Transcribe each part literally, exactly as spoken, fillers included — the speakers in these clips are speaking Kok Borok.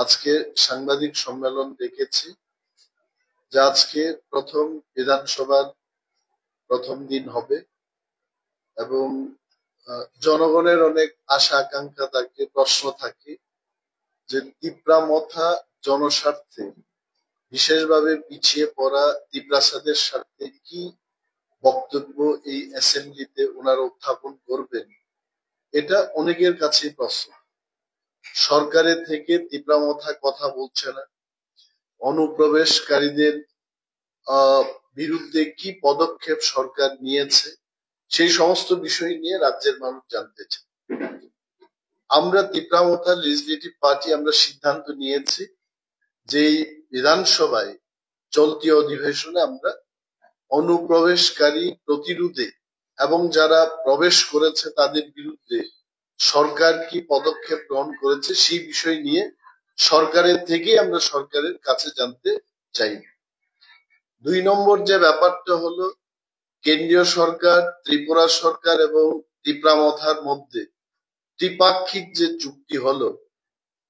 আজকে সাংবাদিক সম্মেলন ডেকেছি, যা আজকে প্রথম বিধানসভার প্রথম দিন হবে এবং আহ, জনগণের অনেক আশা আকাঙ্ক্ষা থাকে, প্রশ্ন থাকে যে তিপ্রা মথা জনস্বার্থে, বিশেষভাবে পিছিয়ে পড়া তিপ্রাসাদের স্বার্থে কি বক্তব্য এই অ্যাসেম্বলিতে ওনারা উত্থাপন করবেন, এটা অনেকের কাছেই প্রশ্ন। সরকারের থেকে তিপ্রা মথা কথা বলছে না। অনুপ্রবেশকারীদের আহ, বিরুদ্ধে কি পদক্ষেপ সরকার নিয়েছে, সেই সমস্ত বিষয় নিয়ে রাজ্যের মানুষ জানতে চায়। আমরা তিপ্রা মথা লেজিসলেটিভ পার্টি আমরা সিদ্ধান্ত নিয়েছি যে এই বিধানসভায় চলতি অধিবেশনে আমরা অনুপ্রবেশকারী প্রতিরোধে এবং যারা প্রবেশ করেছে তাদের বিরুদ্ধে সরকার কি পদক্ষেপ গ্রহণ করেছে সেই বিষয় নিয়ে সরকারের থেকেই আমরা সরকারের কাছে জানতে চাই। দুই নম্বর যে ব্যাপারটা হলো, কেন্দ্রীয় সরকার, ত্রিপুরা সরকার এবং তিপ্রা মথার মধ্যে ত্রিপাক্ষিক যে চুক্তি হলো,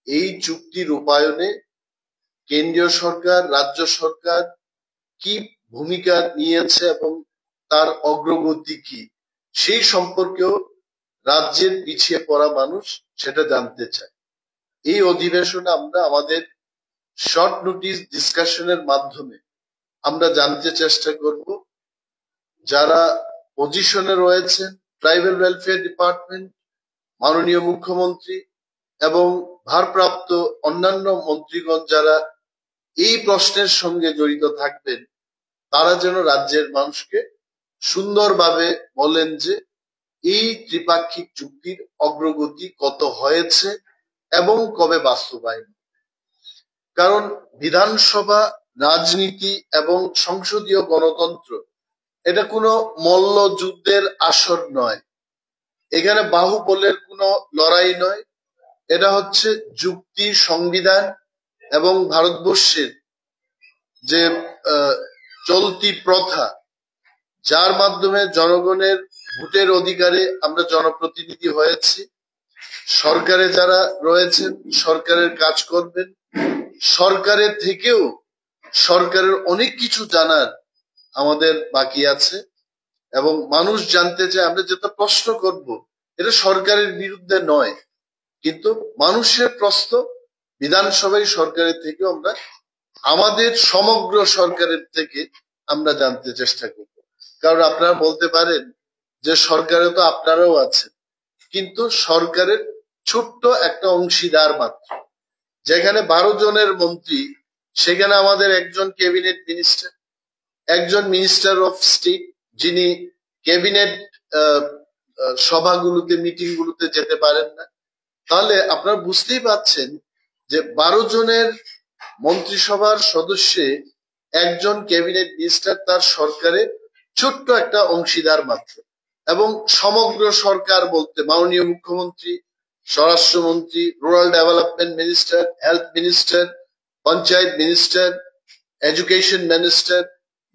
এই চুক্তি রূপায়ণে কেন্দ্রীয় সরকার, রাজ্য সরকার কি ভূমিকা নিয়েছে এবং তার অগ্রগতি কি, সেই সম্পর্কেও রাজ্যের পিছিয়ে পড়া মানুষ সেটা জানতে চায়। এই অধিবেশনে আমরা আমাদের শর্ট নোটিশ ডিসকাশনের মাধ্যমে আমরা জানতে চেষ্টা করব যারা পজিশনে রয়েছেন, ট্রাইবাল ওয়েলফেয়ার ডিপার্টমেন্ট, মাননীয় মুখ্যমন্ত্রী এবং ভারপ্রাপ্ত অন্যান্য মন্ত্রীগণ যারা এই প্রশ্নের সঙ্গে জড়িত থাকবেন, তারা যেন রাজ্যের মানুষকে সুন্দরভাবে বলেন যে এই ত্রিপাক্ষিক চুক্তির অগ্রগতি কত হয়েছে এবং কবে বাস্তবায়ন। কারণ বিধানসভা, রাজনীতি এবং সংসদীয় গণতন্ত্র এটা কোনো মল্লযুদ্ধের আসর নয়, এখানে বাহুবলের কোনো লড়াই নয়। এটা হচ্ছে যুক্তি, সংবিধান এবং ভারতবর্ষের যে আহ, চলতি প্রথা, যার মাধ্যমে জনগণের ভোটের অধিকারে আমরা জনপ্রতিনিধি হয়েছি। সরকারে যারা রয়েছেন, সরকারের কাজ করবেন। সরকারের থেকেও সরকারের অনেক কিছু জানার আমাদের বাকি আছে এবং মানুষ জানতে চায়। আমরা যেটা প্রশ্ন করব, এটা সরকারের বিরুদ্ধে নয়, কিন্তু মানুষের প্রশ্ন বিধানসভায় সরকারের থেকে আমরা, আমাদের সমগ্র সরকারের থেকে আমরা জানতে চেষ্টা করব। কারণ আপনারা বলতে পারেন যে সরকারে তো আপনারাও আছেন, কিন্তু সরকারের ছোট্ট একটা অংশীদার মাত্র। যেখানে বারো জনের মন্ত্রী, সেখানে আমাদের একজন ক্যাবিনেট মিনিস্টার, একজন মিনিস্টার অফ স্টেট, যিনি ক্যাবিনেট সভাগুলোতে, মিটিং গুলোতে যেতে পারেন না। তাহলে আপনারা বুঝতেই পারছেন যে বারো জনের মন্ত্রিসভার সদস্যে একজন ক্যাবিনেট মিনিস্টার তার সরকারে ছোট্ট একটা অংশীদার মাত্র, এবং সমগ্র সরকার বলতে মাননীয় মুখ্যমন্ত্রী, স্বরাষ্ট্রমন্ত্রী, rural development minister, health minister, panchayat minister, education minister,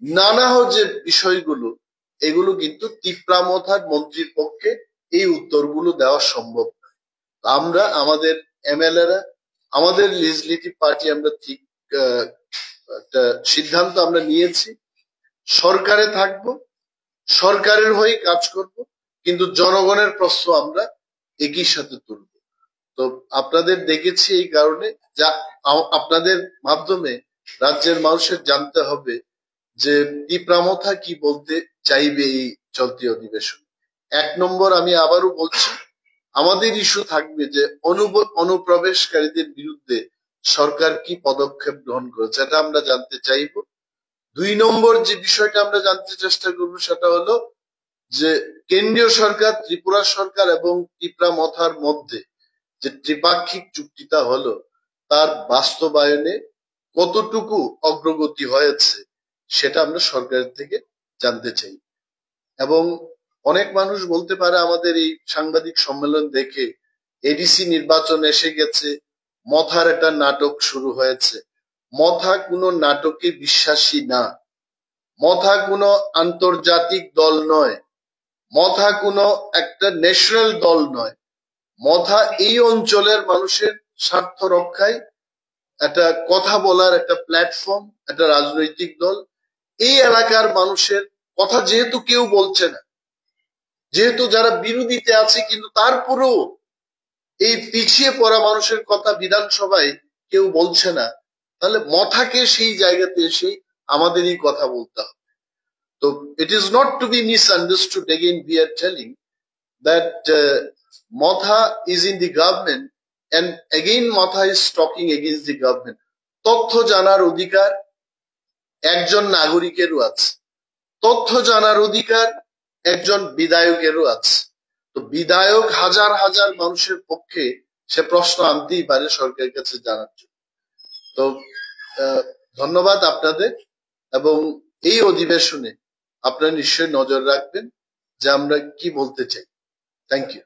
নানা যে বিষয়গুলো, এগুলো কিন্তু তিপ্রা মথার মন্ত্রীর পক্ষে এই উত্তরগুলো দেওয়া সম্ভব নয়। আমরা আমাদের এমএলএরা, আমাদের লেজিসলেটিভ পার্টি আমরা ঠিক আহ, একটা সিদ্ধান্ত আমরা নিয়েছি, সরকারে থাকব, সরকারের হয়ে কাজ করব, কিন্তু জনগণের প্রশ্ন আমরা একই সাথে তুলব। তো আপনাদের দেখেছি এই কারণে, যা আ- আপনাদের মাধ্যমে রাজ্যের মানুষের জানতে হবে যে তিপ্রা মথা কি বলতে চাইবে এই চলতি অধিবেশন। এক নম্বর, আমি আবারও বলছি, আমাদের ইস্যু থাকবে যে অনুব- অনুপ্রবেশকারীদের বিরুদ্ধে সরকার কি পদক্ষেপ গ্রহণ করেছে, এটা আমরা জানতে চাইব। দুই নম্বর যে বিষয়টা আমরা জানতে চেষ্টা করব সেটা হলো যে কেন্দ্রীয় সরকার, ত্রিপুরা সরকার এবং তিপ্রা মথার মধ্যে যে ত্রিপাক্ষিক চুক্তিটা হলো, তার বাস্তবায়নে কতটুকু অগ্রগতি হয়েছে, সেটা আমরা সরকারের থেকে জানতে চাই। এবং অনেক মানুষ বলতে পারে, আমাদের এই সাংবাদিক সম্মেলন দেখে, এডিসি নির্বাচন এসে গেছে, মথার একটা নাটক শুরু হয়েছে। মথা কোনো নাটকে বিশ্বাসী না। মথা কোনো আন্তর্জাতিক দল নয়, মথা কোনো একটা ন্যাশনাল দল নয়। মথা এই অঞ্চলের মানুষের স্বার্থ রক্ষায় একটা কথা বলার একটা প্ল্যাটফর্ম, একটা রাজনৈতিক দল। এই এলাকার মানুষের কথা যেহেতু কেউ বলছে না, যেহেতু যারা বিরোধীতে আছে, কিন্তু তারপরেও এই পিছিয়ে পড়া মানুষের কথা বিধানসভায় কেউ বলছে না, তাহলে মথাকে সেই জায়গাতে এসে আমাদেরই কথা বলতে হবে। তো it is not to be misunderstood. Again, we are telling that uh, Motha is in the government, and again Motha is talking against the government. তথ্য জানার অধিকার একজন নাগরিকেরও আছে, তথ্য জানার অধিকার একজন বিধায়কেরও আছে। তো বিধায়ক হাজার হাজার মানুষের পক্ষে সে প্রশ্ন আনতেই পারে সরকারের কাছে জানার জন্য। তো আহ, ধন্যবাদ আপনাদের, এবং এই অধিবেশনে আপনারা নিশ্চয়ই নজর রাখবেন যে আমরা কি বলতে চাই। Thank you.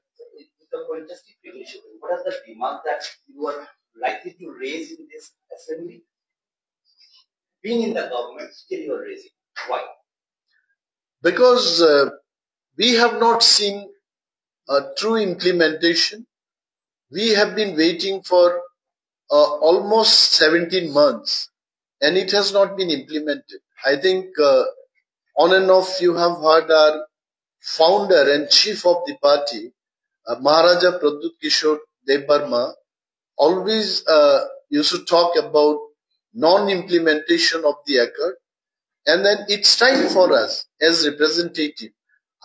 What are the demands that you are likely to raise in this assembly? Being in the government, still you are raising. Why? Because uh, we have not seen a true implementation. We have been waiting for uh, almost seventeen months, and it has not been implemented. I think uh, on and off you have heard our founder and chief of the party, uh, Maharaja Pradyut Kishore Debbarma, always uh, used to talk about non-implementation of the accord, and then it's time for us as representative.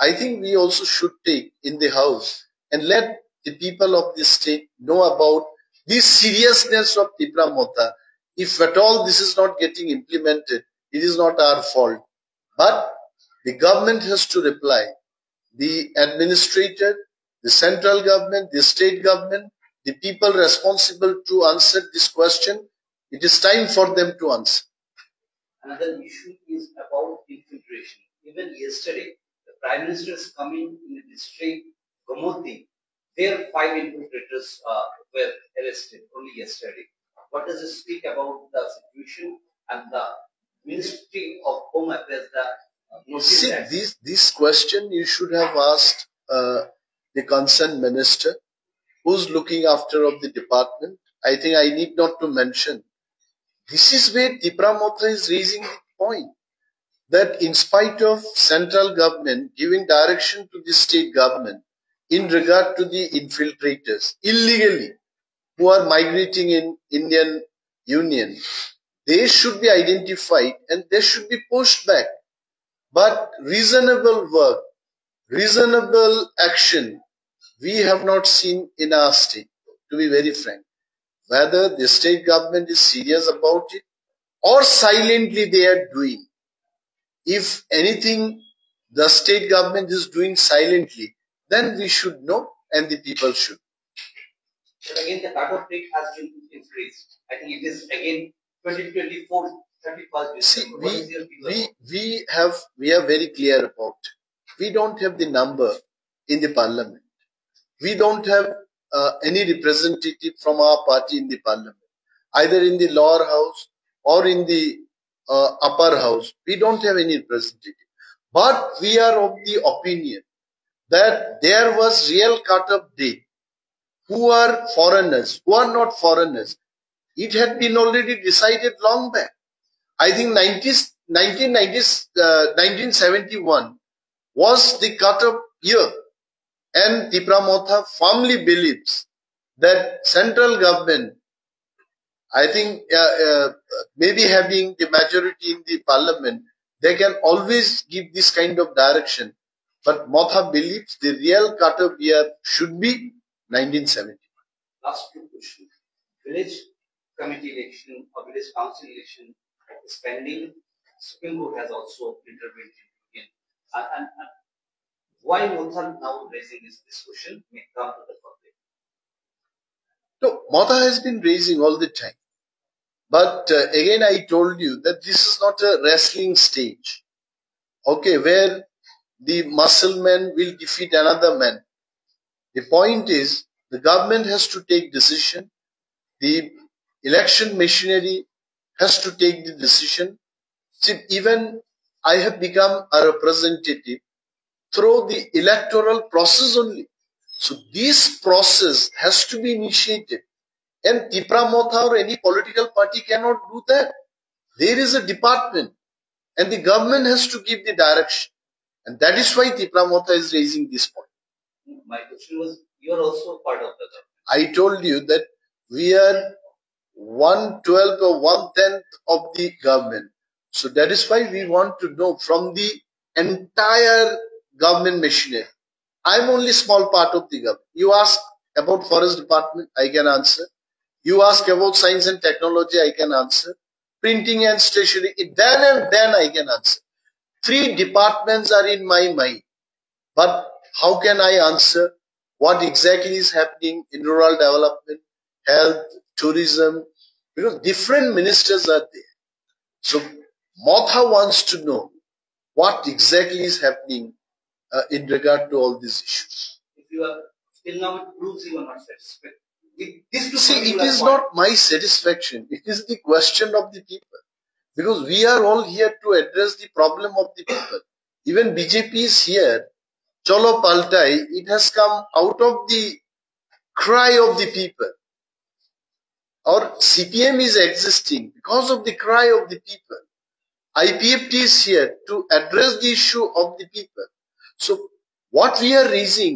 I think we also should take in the house and let the people of this state know about this seriousness of Tipra Motha. If at all this is not getting implemented, it is not our fault. But the government has to reply. The administrator, the central government, the state government, the people responsible to answer this question, it is time for them to answer. Another issue is about infiltration. Even yesterday, the Prime Minister is coming in the district, Gomati. There, five infiltrators uh, were arrested only yesterday. What does it speak about the situation and the Ministry of Home Affairs, the uh, notice? See, that this, this question you should have asked uh, the concerned minister who's looking after of the department. I think I need not to mention. This is where Tipra Motha is raising the point that in spite of central government giving direction to the state government in regard to the infiltrators illegally who are migrating in Indian Union, they should be identified and they should be pushed back. But reasonable work, reasonable action, we have not seen in our state, to be very frank. Whether the state government is serious about it or silently they are doing. If anything the state government is doing silently, then we should know and the people should. But again, the cut-off date has been increased. I think it is again twenty twenty-four, thirty-first December. See, we, we, we have, we are very clear about it. We don't have the number in the parliament. We don't have uh, any representative from our party in the parliament, either in the lower house or in the uh, upper house. We don't have any representative. But we are of the opinion that there was real cut-off date. Who are foreigners, who are not foreigners, it had been already decided long back. I think nineteen, nineteen ninety, uh, nineteen seventy-one was the cut-off year, and Tipra Motha firmly believes that central government, I think, uh, uh, maybe having the majority in the parliament, they can always give this kind of direction. But Motha believes the real cut-off year should be nineteen seventy. Last two questions. Village committee election or village council election is pending. Supreme Court has also intervened in it. And, and, and why Motha now raising this, this question may come to the public. No, Motha has been raising all the time. But uh, again, I told you that this is not a wrestling stage, okay, where the muscle man will defeat another man. The point is, the government has to take decision. The election machinery has to take the decision. See, even I have become a representative through the electoral process only. So this process has to be initiated. And Tipra Motha or any political party cannot do that. There is a department, and the government has to give the direction. And that is why Tipra Motha is raising this point. My question was, you are also part of the government. I told you that we are one twelfth or one tenth of the government. So that is why we want to know from the entire government machinery. I'm only small part of the government. You ask about forest department, I can answer. You ask about science and technology, I can answer. Printing and stationery, then and then I can answer. Three departments are in my mind. But how can I answer what exactly is happening in rural development, health, tourism? Because different ministers are there. So Motha wants to know what exactly is happening uh, in regard to all these issues. If you are still now, it proves you are not satisfied. With this two See, it particular is point, not my satisfaction. It is the question of the people. Because we are all here to address the problem of the people. Even B J P is here. Cholo Paltai, it has come out of the cry of the people. Or C P M is existing because of the cry of the people. I P F T is here to address the issue of the people. So what we are raising